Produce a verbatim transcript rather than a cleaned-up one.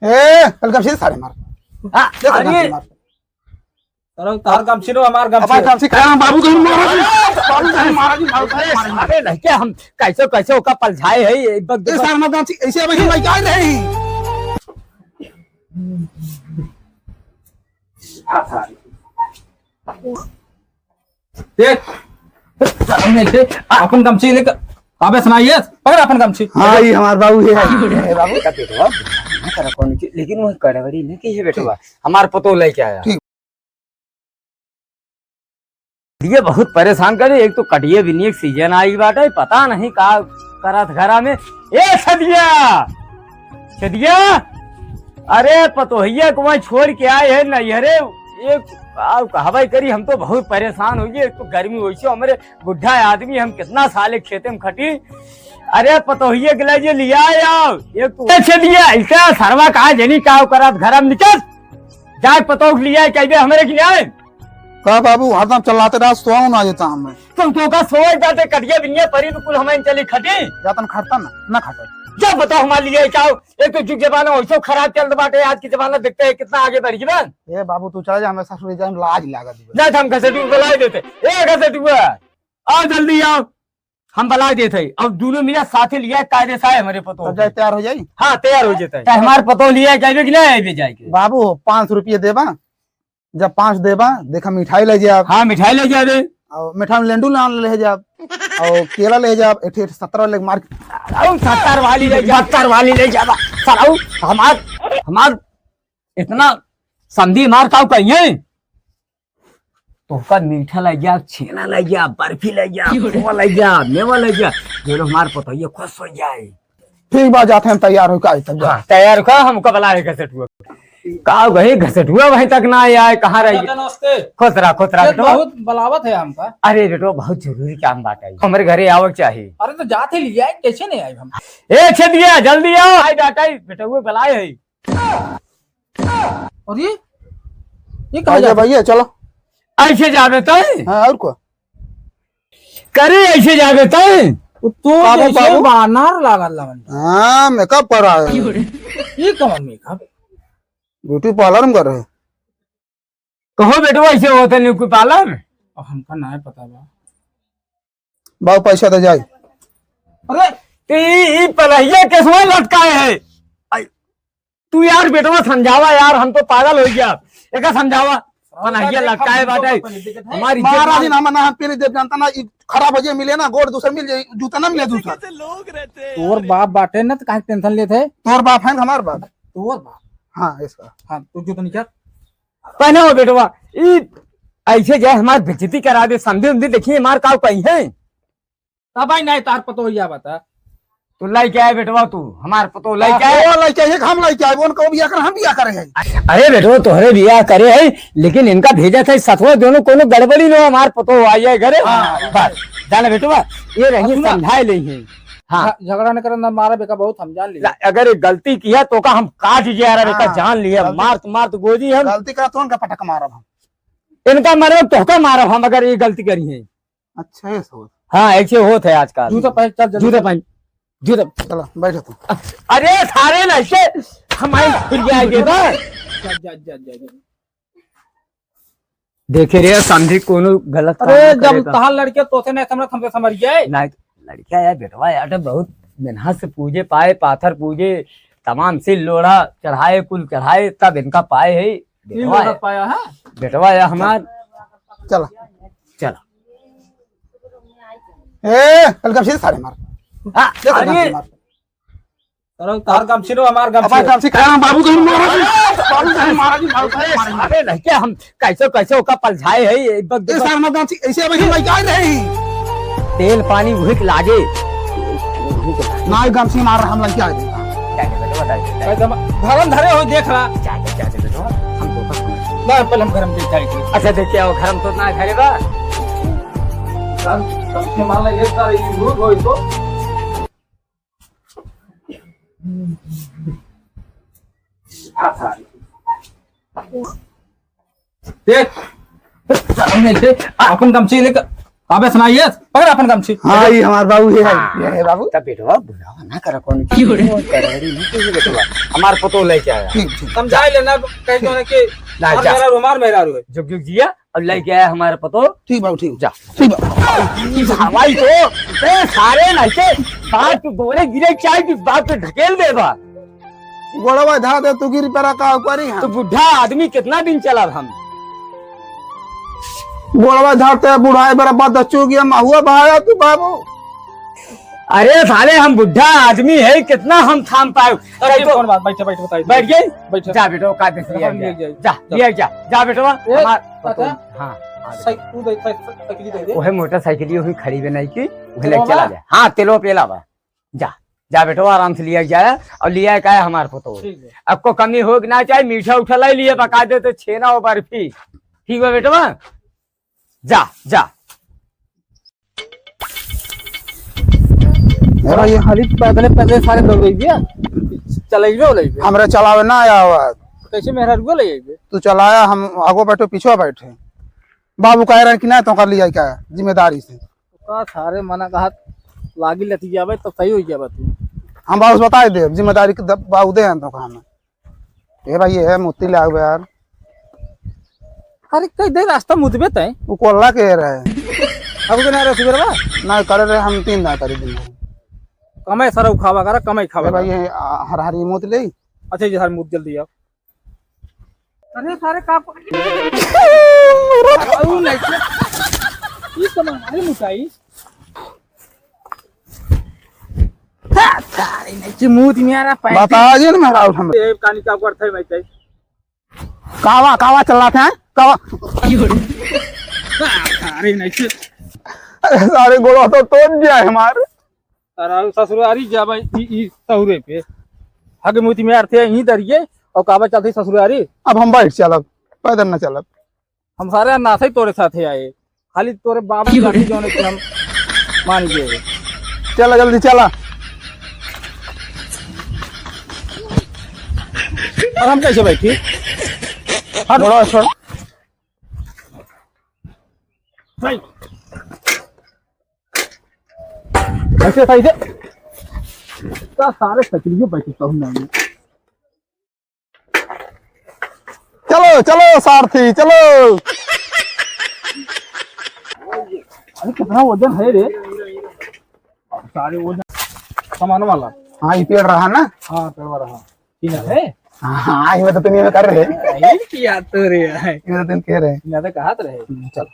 ए, कल गमछी सारे मार। हाँ, दे, अरे। गमछी मार। अरे, तार गमछी लो, हमार गमछी। हमार गमछी खाया, बाबू कहीं मारा जी, बाबू कहीं मारा जी, बाबू कहीं मारा जी। अरे, लड़के हम कैसे, कैसे ओका पलझाए है, ये बग-, ए, सारे मार गमछी, ऐसे अबे हम लड़के आए रहे हैं। देख, सामने से अपन गमछी लेकर, अबे सुनाइए, पकड़ अपन गमछी। हाँ, ये हमार बाबू है। ए बाबू, का बेटवा, ना करा कौन चीज, लेकिन वो गड़बड़ी नहीं की है बेटवा, हमार पतोह लेके आया। ठीक। ये बहुत परेशान करे, एक तो कटिया बिनिया के सीजन आई बाटे, पता नहीं का करत घरा में। ए छदिया, छदिया, अरे पतोहिया को वहीं छोड़ के आए हैं नैहरे, एक आउ कहवाई करी, हम तो बहुत परेशान हो गए। एक तो गर्मी वैसे, हमरे बुढ़ा आदमी, हम कितना साले खेते में खटी। अरे पतोहिया के लिए लिया आओ, एक तो ए छदिया, ऐसा सरवा कहा जनी का करत घरा में निकल। जाए पतोह के लिए, कह दे हमरे के लिए। का बाबू, हरदम चलाते रहा, सोओ ना जाता हमें। तुम तो का सोए जाते, कटिया बिनिया परी तो कुल हमें चली खटी। जातन खटता ना, ना खटता। जब बताओ हमारे लिए क्या हो? एक तो जुग जमाना वैसे खराब चल बाटे, आज के जमाना देखते हैं कितना आगे बढ़ गया। ए बाबू, तू चला जा, हमें ससुर जाए में लाज लागत बा। ना तो हम घसेटू बुला देते। ए घसेटुआ, आओ जल्दी आओ, हम बुला देते हैं। अब दोनों मिला साथे लिया कायदे से आए हमारे पतोह तो जाए के। तैयार हो जाई। हाँ, तैयार हो जाता है। तो हमारे पतोह लिया जाए कि नहीं आए जाए के? बाबू, पाँच सौ रुपये देबा, जब पाँच देबा, देखा मिठाई ले जाब। हाँ, मिठाई ले जाबे। और मिठाई में लेंडू लान ले जाब। और केला ले जाब, एक ठे सत्तर वाले मार। और सत्तर वाली ले जा, सत्तर वाली ले जाबा। साला, हमार, हमार इतना समधी मार का कहिए। तोहका मीठा ले जा, छेना ले जा, बर्फी ले जा, खोवा ले जा, मेवा ले जा। जो लोग हमार पतोहिया खुश हो जाए। ठीक बा, जाते हैं, तैयार हो का तब जा। हाँ, तैयार हो, हमका बुला है घसेटुआ। का वही घसेटुआ वहीं तक ना आए, कहाँ रह गया? चाचा, नमस्ते। खुश रहा, खुश रहा ये बेटवा। बहुत बुलावत है हमका। अरे बेटवा, बहुत जरूरी काम बाटे, हमरे घरे आवक चाहिए। अरे तो जाते लिया, कैसे नहीं आए हम? ए छेदिया, जल्दी आओ, आई बेटा, बेटवा बुलाए है। अरे ये कहाँ भैया, जाते? भैया, चलो। ऐसे जाबे तो? हाँ, और को? करे ऐसे जाबे तय। वो तो बाबू, जैसे बाबू। बानर लागल लगन। हाँ, मेकअप करा है। ये कौन मेकअप? ब्यूटी पार्लर में कर रहे। कहो बेटवा, ऐसे होते नहीं कोई पार्लर? अब हमका ना पता बा। बाबू, पैसा दे जाए। अरे, ई, ई पलहिया केसवा लटकाए है। आई, तू यार बेटवा समझावा यार, हम तो पागल हो गया। एका समझावा, पनहिया लटकाए बाटे। हमारी इज्जत महाराज जी, ना। हम ना, हम पीने देव जानता ना, ई खराब हो जाए, मिले ना, गोड़ दूसर मिल जाए, जूता ना मिले दूसर। तोर बाप बाटे ना, तो काहे टेंशन लेत है? तोर बाप है ना हमार बाप। तोर बाप? हाँ, इसका। हाँ, तू जूता निकाल। पहने हो बेटवा, ई ऐसे जाए हमार बेइज्जती करा दे, समझे उमझे, देखिए हमार काव कहीं है। तब आई नहीं तार पतोहिया बता। तू लइके आए बेटवा, तू हमार पतोह लइके आए। वो लइके आए, हम लइके आए, उनको बिया कर, हम बिया करे हैं। अरे बेटवा, तोहरे बिया करे है, लेकिन इनका भेजा था सतवा दोनों, कोनो गड़बड़ी न हो, हमार पतोह आई है घरे। हाँ। बस, जाने बेटवा, ये रही सुना। समझाए ले हैं। हाँ। झ-, झगड़ा न करना, मारा बेका बहुत हम जान लिए। ला, अगर एक गलती किया तो का हम काट जे रहा बेटा, हाँ। जान लिया, गलती मार तो, मार तो गोजी हम। गलती करा तो उनका पटक मारब हम। इनका मारब, तोहका मारब हम, अगर ये गलती करी है। अच्छा, ऐसे होत। हाँ, ऐसे होत है आजकल। जूता पहन, चल जल्दी। जूता पहन, जूता। चलो, बैठो तुम। अरे, सारे ना ऐसे हमारी फिर जाएंगे बस। जा, जा, जा, जा, जा। देखे रे, समझी कोनो गलत काम अरे, न जब करेगा। तहार लड़के तोसे नहीं समझ, हमसे समझ गए। नहीं, लड़का यार, बेटवा यार, तो बहुत मेहनत से पूजे पाए, पाथर पूजे, तमाम से लोढ़ा चढ़ाए, कुल चढ़ाए, तब इनका पाए है। ये बेटवा लोढ़ा है। पाया है? बेटवा है हमार। चला। चला। ए, कल कब से सारे मार। हाँ, ये कल अरे। कब से मार? अरे, तार गमछी लो, हमार गमछी। हमार गमछी। अरे, बाबू कहीं मारा जी, बाबू कहीं मारा जी, बाबू कहीं मारा जी। अरे, नहीं क्या हम कैसे, कैसे ओका पलझाए है, ये बग-, ए, सार, हमार गमछी, ऐसे अभी हम लइके आए रहे। तेल पानी वही के लागे। ना, ये गमछी मार रहा, हम लइके आए रहे। क्या है, बेटा, बताइए, बताइए। भाई, धरम धरे हो, देख रहा। क्या है, क्या है, बेटा, हम तो बस ना, पहले हम घर में देख जाएंगे। अच्छा, देख के आओ, घर में तो ना घरे बा। गमछी मार ले, ये सारे झूठ हो तो। देख, सामने से अपन गमछी लेकर। अबे सुनाइए, पकड़ अपन गमछी। हाँ, ये हमार बाबू है, हाँ। ये है बाबू। तब बेटवा बुलावा ना कर, कौन की क्यों रे? कौन कर रही नहीं, क्यों बेटवा? हमार पतो लेके आया। ठीक, ठीक। समझाई लेना, कहीं जो है कि ना, हमार जा। मेहरारू, हमार मेहरारू है। जुग जुग जिया, और लेके आया हमार पतो। ठीक बाबू, ठीक। जा। ठीक बाबू। हवाई तो, ए, सारे नहीं के, बात तो बोले गिरे चाहे कि बात तो ढकेल दे बा। गोड़वा धर दे, तू गिर पड़ा का करी हम? तो बुढ़ा आदमी कितना दिन चलब हम? गोड़वा धरते बुढ़ाए बराबर दच्चू गया, महुआ बहाया तू बाबू। अरे साले, हम बुढ़ा आदमी है, कितना हम थाम पाए? अरे अरे तो कौन बात, बैठे, बैठे, बताइए। बैठ गए? बैठे। जा बेटो, का देख लिया हम जा। ले जाए। जा, जा। ले जा, जा बेटवा। ए, हमार चाचा, पतो, हाँ, हाँ। साइकिल दे, साइकिल, साइकिल दे दे। वही मोटरसाइकिल ही खड़ी बनाई की, वही ले तेलवा चला बा? जा। हाँ, तेलवा पेला बा। जा, जा बेटवा, आराम से लिया जाए और लिया का है हमार पतो। ठीक है। अब को कमी हो कि ना चाहे, मीठा उठा लाई लिए, पका दे तो छेना और बर्फी। ठीक बा बेटवा, जा, जा। अरे ये खाली पैदले, पैदले सारे दौड़ गई भैया। चलेबे हो लेबे। हमरा चलावे ना आवा। कैसे मेहरारुआ ले आइबे? तू चलाया, हम आगो बैठे, पीछे बैठे। बाबू कह रहे कि ना, तो कर लिया क्या जिम्मेदारी से। का सारे मना कहत लागी लति जाबे, तब सही हो जाबे तू। हम बाबू से बताई दे, जिम्मेदारी के दब-, बाबू दे हैं तो कहा में। ए भाई, ये है मोती ले आवे यार। अरे, कई दे रास्ता मुतबे तय। वो कोल्ला के रहे। अब के ना रहे सुबेरवा? ना, करे रहे, हम तीन दांत करे दिन में। कमाई सारा उखावा करा, कमाई खावा ए भाई, करा। ये, आ, हर हरी मोती ले। अच्छा, ये हर मोती जल्दी आओ। अरे, सारे का प-, अरे, नहीं, ये कमा, अरे, मुताई। सारे नहीं, ये मोती में आ रहा, पैंतीस। बता दियो ना, मेरा उठा में। ये कहानी का अर्थ है, भाई, भाई? कावा, कावा चल रहा था, कावा। अरे नहीं से। अरे सारे गोड़वा तो तोड़ दिया है हमार। अरे ससुरारी जाबे ई, ई सहुरे पे। हगे मोती में अर्थे यहीं दरिए और कावा चलते ससुरारी। अब हम बैठ चलब, पैदल न चलब। हम सारे नाथ ही तोरे साथे आए, खाली तोरे बाबू की लाठी जोने के हम मान गए। चला जल्दी चला। और हम कैसे बैठी? हट। बड़ा छोड़। भाई। ऐसे सही से। का सारे कचरियों बैठी कहूँ नहीं। चलो, चलो सारथी, चलो। अरे कितना वजन है रे? सारे वजन सामान वाला। हाँ, ये पेड़ रहा ना? हाँ, पेड़वा रहा। तीन है? हाँ, हाँ, ये तो तुम ये कर रहे। यही किया तो रे है। ये तो तुम कह रहे। मैं तो कहा तो रहे। हम्म, चल।